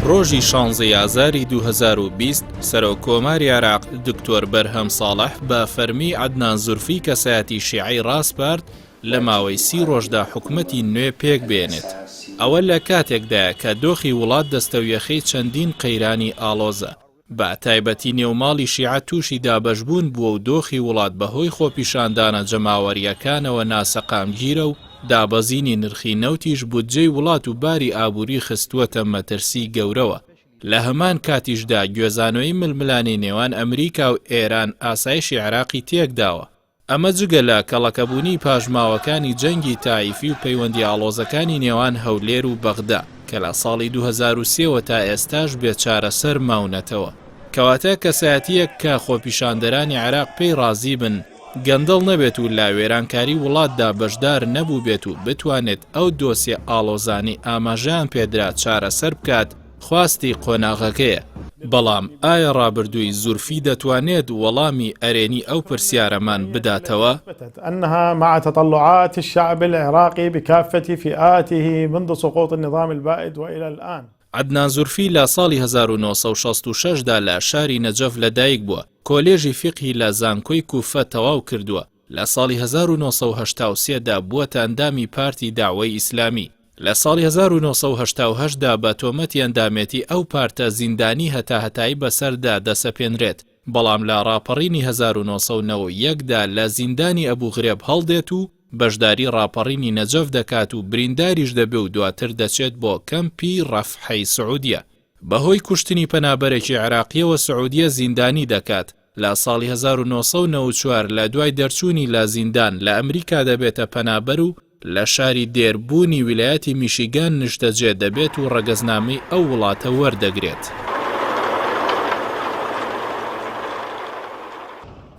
ڕۆژی شانزەی ئازاری 2020 سەرۆک کۆماری عێراق دکتۆر بەرهەم ساڵح بە فەرمی عەدنان زورفی کەسایەتی شیعەی ڕاسپارد لە ماوەی سی ڕۆژدا حکومەتی نوێ پێک بێنێت. ئەوە لە کاتێکدایە کە دۆخی وڵات دەستەویەخەی چەندین قەیرانی ئاڵۆزە. بە تایبەتی نێو ماڵی شیعە تووشی دابەشبوون بووە و دۆخی وڵات بەهۆی خۆپیشاندانە جەماوەرییەکانەوە ناسەقامگیرە و دابەزینی نرخی نەوتیش بودجەی وڵات و باری ئابووری خستووەتە مەترسی گەورەوە. لە هەمان کاتیشدا گوێزانەوەی ململانێی نێوان ئەمریکا و ئێران ئاسایشی عێراقی تێکداوە. ئەمە جگە لە کەڵەکەبوونی پاشماوەکانی جەنگی تائیفی و پەیوەندییە ئاڵۆزەکانی نێوان هەولێر و بەغدا کە لە ساڵی 2003 وە تا ئێستاش بێ چارەسەر ماونەتەوە. کەواتە کەسایەتییەک کە خۆپیشاندەرانی عێراق پێی ڕازی بن، گەندەڵ نەبێت و لە وێرانکاری وڵاتدا بەشدار نەبووبێت و بتوانێت ئەو دۆسیە ئاڵۆزانەی ئاماژەیان پێدرا چارەسەر بکات، خواستی قۆناغەکەیە، بەڵام ئایا ڕابردووی زورفی دەتوانێت وەڵامی ئەرێنی ئەو پرسیارەمان بداتەوە؟ عەدنان زورفی لە ساڵی 1966 دا لە شاری نەجەف لەدایک بووە، کۆلێژی فیقهی لە زانکۆی کوفە تەواو کردووە، لە ساڵی 1983 دا بووەتە ئەندامی پارتی دەعوەی ئیسلامی. لە ساڵی 1988 دا بە تۆمەتی ئەندامێتی ئەو پارتە زیندانی هەتاهەتایی بەسەردا دەسەپێنرێت، بەڵام لە ڕاپەڕینی 1991 دا لە زیندانی ئەبوغرێب هەڵدێت و بەشداری ڕاپەڕینی نەجەف دەکات و برینداریش دەبێ و دواتر دەچێت بۆ کەمپی ڕەفحەی سعودیە. بەهۆی کوشتنی پەنابەرێکی عێراقییەوە سعودیە زیندانی دەکات، لە ساڵی 1994 لە دوای دەرچوونی لە زیندان لە ئەمریکا دەبێتە پەنابەر و لە شاری دێربوونی ویلایەتی میشیگان نیشتەجێ دەبێت و ڕەگەزنامەی ئەو وڵاتە وەردەگرێت.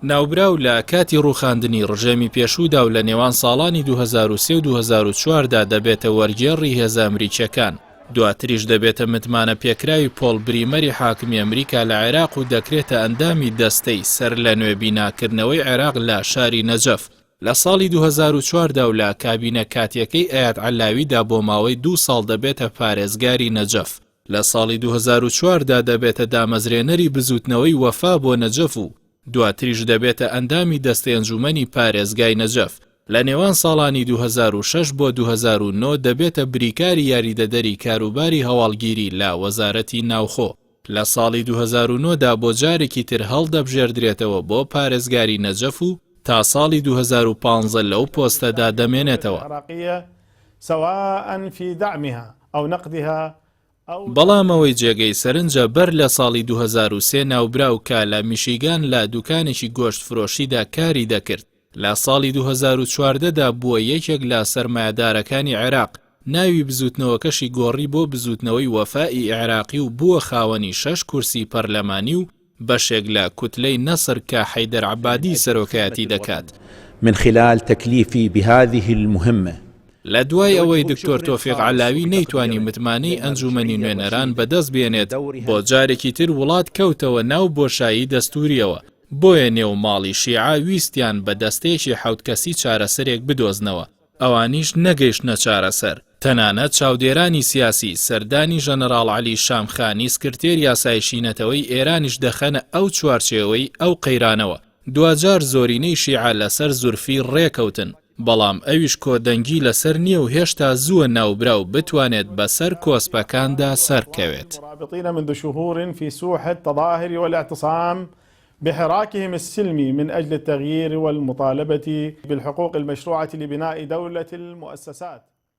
ناوبراو لە کاتی ڕووخاندنی ڕژێمی پێشوودا و لە نێوان ساڵانی 2003 و 2004 دا دەبێتە وەرگێڕی هێزە ئەمریکییەکان، دواتریش دەبێتە متمانە پێکراوی پۆڵ بریمەری حاکمی ئەمریکا لە عێراق و دەکرێتە ئەندامی دەستەی سەرلەنوێ بیناکردنەوەی عێراق لە شاری نەجەف لە ساڵی 2004 دا و لە کابینە کاتیەکەی ئەیاد عەلاویدا بۆ ماوەی دوو ساڵ دەبێتە پارێزگاری نەجەف. لە ساڵی 2004 دا دەبێتە دامەزرێنەری بزووتنەوەی وەفا بۆ نەجەف و دواتریش دەبێتە ئەندامی دەستەی ئەنجوومەنی پارێزگای نەجەف. لە نێوان ساڵانی 2006 بۆ 2009 دەبێتە بریکاری یاریدەدەری کاروباری هەواڵگیری لە وەزارەتی ناوخۆ. لە ساڵی 2009 دا بۆ جارێکی تر هەڵدەبژێردرێتەوە بۆ پارێزگاری نەجەف و تا ساڵی 2015 لەو پۆستەدا دەمێنێتەوە. بەڵام ئەوەی جێگەی سەرنجە بەر لە ساڵی 2003 ناوبراو کە لە میشیگان لە دوکانێکی گۆشت فرۆشیدا کاری دەکرد لە ساڵی 2014 دا بووە یەکێک لە سەرمایەدارەکانی عێراق ناوی بزوتنەوەکەشی گۆڕی بۆ بزوتنەوەی وەفائی عێراقی و بووە خاوەنی شەش کورسی پەرلەمانی و بەشێک لە کوتلەی نەسر کە حەیدەر عەبادی سەرۆکایەتی دەکات. من خلال تکلیفی بهذه المهمە. لە دوای ئەوەی دکتۆر تۆفیق عەلاوی نەیتوانی متمانەی ئەنجومەنی نوێنەران بەدەست بێنێت، بۆ جارێکی تر وڵات کەوتەوە ناو بۆشایی دەستوریەوە، بۆیە نێو ماڵی شیعە ویستیان بە دەستەیەکی حەوت کەسی چارەسەرێک بدۆزنەوە، ئەوانیش نەگەیشتنە چارەسەر، تەنانەت چاودێرانی سیاسی سەردانی ژەنەراڵ عەلی شامخانی سکرتێری ئاسایشی نەتەوەی ئێرانیش دەخەنە ئەو چوارچێوەی ئەو قەیرانەوە، دواجار زۆرینەی شیعە لەسەر زورفی ڕێکەوتن، بەڵام ئەویش کۆدەنگی لەسەر نییە و هێشتا زووە ناوبراو بتوانێت بەسەر کۆسپەکاندا سەرکەوێت. بحراكهم السلمي من أجل التغيير والمطالبة بالحقوق المشروعة لبناء دولة المؤسسات.